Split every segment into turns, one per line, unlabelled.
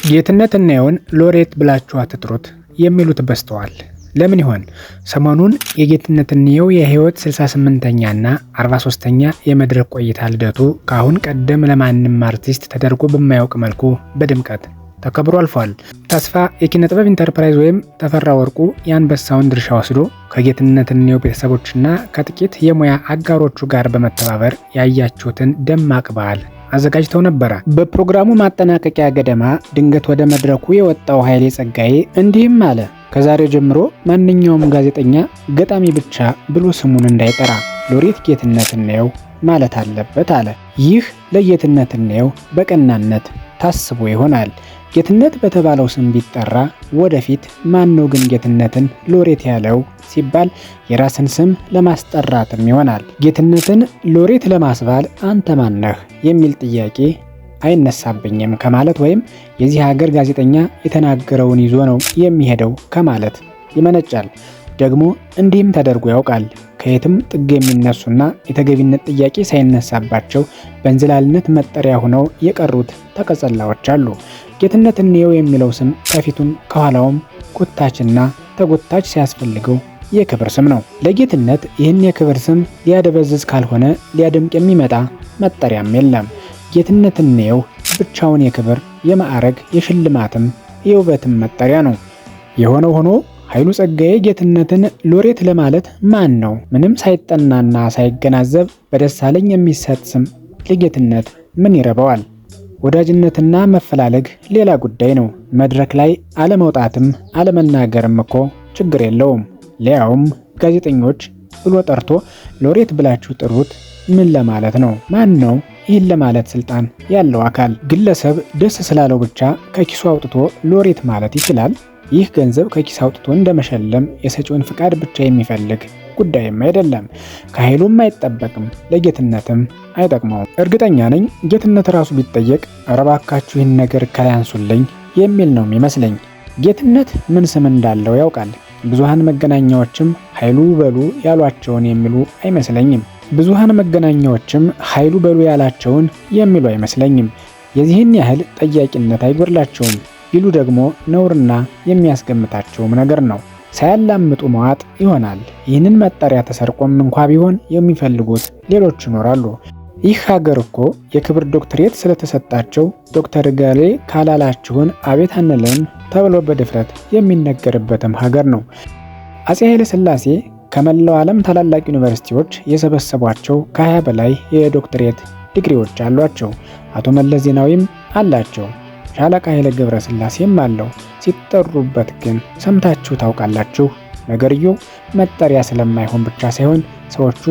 ጌትነት እንየውን ሎሬት ብላችሁ አትጥሩት የሚሉት በዝተዋል። ለምን ይሆን? ሰሞኑን የጌትነት እንየው የህይወት 68ኛና 43ኛ የመድረክ ቆይታ ልደቱ ከአሁን ቀደም ለማንም አርቲስት ተደርጎ በማያውቅ መልኩ በድምቀት ተከብሮ አልፏል። ተስፋ የኪነ ጥበብ ኢንተርፕራይዝ ወይም ተፈራ ወርቁ የአንበሳውን ድርሻ ወስዶ ከጌትነት እንየው ቤተሰቦችና ከጥቂት የሙያ አጋሮቹ ጋር በመተባበር ያያችሁትን ደማቅ በዓል አዘጋጅተው ነበረ። በፕሮግራሙ ማጠናቀቂያ ገደማ ድንገት ወደ መድረኩ የወጣው ኃይሌ ጸጋዬ እንዲህም አለ። ከዛሬ ጀምሮ ማንኛውም ጋዜጠኛ ገጣሚ ብቻ ብሎ ስሙን እንዳይጠራ ሎሬት ጌትነት እንየው ማለት አለበት አለ። ይህ ለጌትነት እንየው በቀናነት ታስቦ ይሆናል። ጌትነት በተባለው ስም ቢጠራ ወደፊት ማነው ግን ጌትነትን ሎሬት ያለው ሲባል የራስን ስም ለማስጠራትም ይሆናል። ጌትነትን ሎሬት ለማስባል አንተ ማነህ የሚል ጥያቄ አይነሳብኝም ከማለት ወይም የዚህ ሀገር ጋዜጠኛ የተናገረውን ይዞ ነው የሚሄደው ከማለት ይመነጫል። ደግሞ እንዲህም ተደርጎ ያውቃል። ከየትም ጥግ የሚነሱና የተገቢነት ጥያቄ ሳይነሳባቸው በእንዝላልነት መጠሪያ ሆነው የቀሩት ተቀጸላዎች አሉ። ጌትነት እንየው የሚለው ስም ከፊቱም ከኋላውም ኩታችና ተጎታች ሲያስፈልገው የክብር ስም ነው። ለጌትነት ይህን የክብር ስም ሊያደበዝዝ ካልሆነ ሊያደምቅ የሚመጣ መጠሪያም የለም። ጌትነት እንየው ብቻውን የክብር የማዕረግ የሽልማትም የውበትም መጠሪያ ነው። የሆነው ሆኖ ኃይሉ ጸጋዬ ጌትነትን ሎሬት ለማለት ማን ነው? ምንም ሳይጠናና ሳይገናዘብ በደሳለኝ የሚሰጥ ስም ለጌትነት ምን ይረባዋል? ወዳጅነትና መፈላለግ ሌላ ጉዳይ ነው። መድረክ ላይ አለመውጣትም አለመናገርም እኮ ችግር የለውም። ሊያውም ጋዜጠኞች ብሎ ጠርቶ ሎሬት ብላችሁ ጥሩት ምን ለማለት ነው? ማን ነው ይህን ለማለት ስልጣን ያለው አካል? ግለሰብ ደስ ስላለው ብቻ ከኪሱ አውጥቶ ሎሬት ማለት ይችላል? ይህ ገንዘብ ከኪስ አውጥቶ እንደመሸለም የሰጪውን ፍቃድ ብቻ የሚፈልግ ጉዳይም አይደለም። ከኃይሉም አይጠበቅም፣ ለጌትነትም አይጠቅመውም። እርግጠኛ ነኝ ጌትነት ራሱ ቢጠየቅ ኧረ እባካችሁ ይህን ነገር ከላይ አንሱልኝ የሚል ነው የሚመስለኝ። ጌትነት ምን ስም እንዳለው ያውቃል። ብዙሃን መገናኛዎችም ኃይሉ በሉ ያሏቸውን የሚሉ አይመስለኝም። ብዙሃን መገናኛዎችም ኃይሉ በሉ ያላቸውን የሚሉ አይመስለኝም። የዚህን ያህል ጠያቂነት አይጎድላቸውም። ቢሉ ደግሞ ነውርና የሚያስገምታቸውም ነገር ነው። ሳያላምጡ መዋጥ ይሆናል። ይህንን መጠሪያ ተሰርቆም እንኳ ቢሆን የሚፈልጉት ሌሎች ይኖራሉ። ይህ ሀገር እኮ የክብር ዶክትሬት ስለተሰጣቸው ዶክተር እገሌ ካላላችሁን አቤት አንልም ተብሎ በድፍረት የሚነገርበትም ሀገር ነው። አፄ ኃይለ ሥላሴ ከመላው ዓለም ታላላቅ ዩኒቨርሲቲዎች የሰበሰቧቸው ከ20 በላይ የዶክትሬት ዲግሪዎች አሏቸው። አቶ መለስ ዜናዊም አላቸው። ሻለቃ ኃይለ ገብረ ሥላሴም አለው። ሲጠሩበት ግን ሰምታችሁ ታውቃላችሁ? ነገርየው መጠሪያ ስለማይሆን ብቻ ሳይሆን ሰዎቹ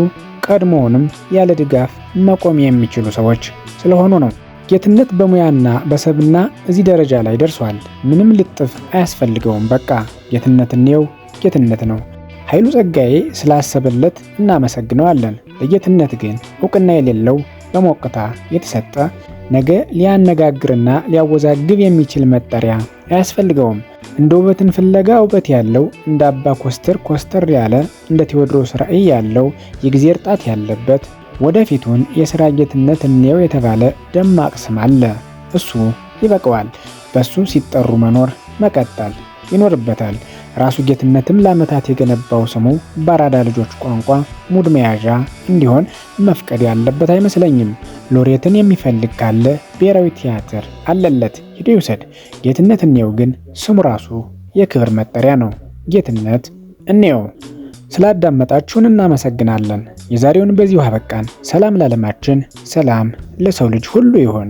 ቀድሞውንም ያለ ድጋፍ መቆም የሚችሉ ሰዎች ስለሆኑ ነው። ጌትነት በሙያና በሰብና እዚህ ደረጃ ላይ ደርሷል። ምንም ልጥፍ አያስፈልገውም። በቃ ጌትነት እንየው ጌትነት ነው። ኃይሉ ጸጋዬ ስላሰበለት እናመሰግነዋለን። ለጌትነት ግን እውቅና የሌለው በሞቅታ የተሰጠ ነገ ሊያነጋግርና ሊያወዛግብ የሚችል መጠሪያ አያስፈልገውም። እንደ ውበትን ፍለጋ ውበት ያለው፣ እንደ አባ ኮስተር ኮስተር ያለ፣ እንደ ቴዎድሮስ ራዕይ ያለው፣ የእግዜር ጣት ያለበት ወደፊቱን የሥራ ጌትነት እንየው የተባለ ደማቅ ስም አለ። እሱ ይበቀዋል። በሱ ሲጠሩ መኖር መቀጠል ይኖርበታል። ራሱ ጌትነትም ለዓመታት የገነባው ስሙ በአራዳ ልጆች ቋንቋ ሙድ መያዣ እንዲሆን መፍቀድ ያለበት አይመስለኝም። ሎሬትን የሚፈልግ ካለ ብሔራዊ ቲያትር አለለት፣ ሂዶ ይውሰድ። ጌትነት እንየው ግን ስሙ ራሱ የክብር መጠሪያ ነው። ጌትነት እንየው። ስላዳመጣችሁን እናመሰግናለን። የዛሬውን በዚሁ አበቃን። ሰላም ለዓለማችን፣ ሰላም ለሰው ልጅ ሁሉ ይሆን።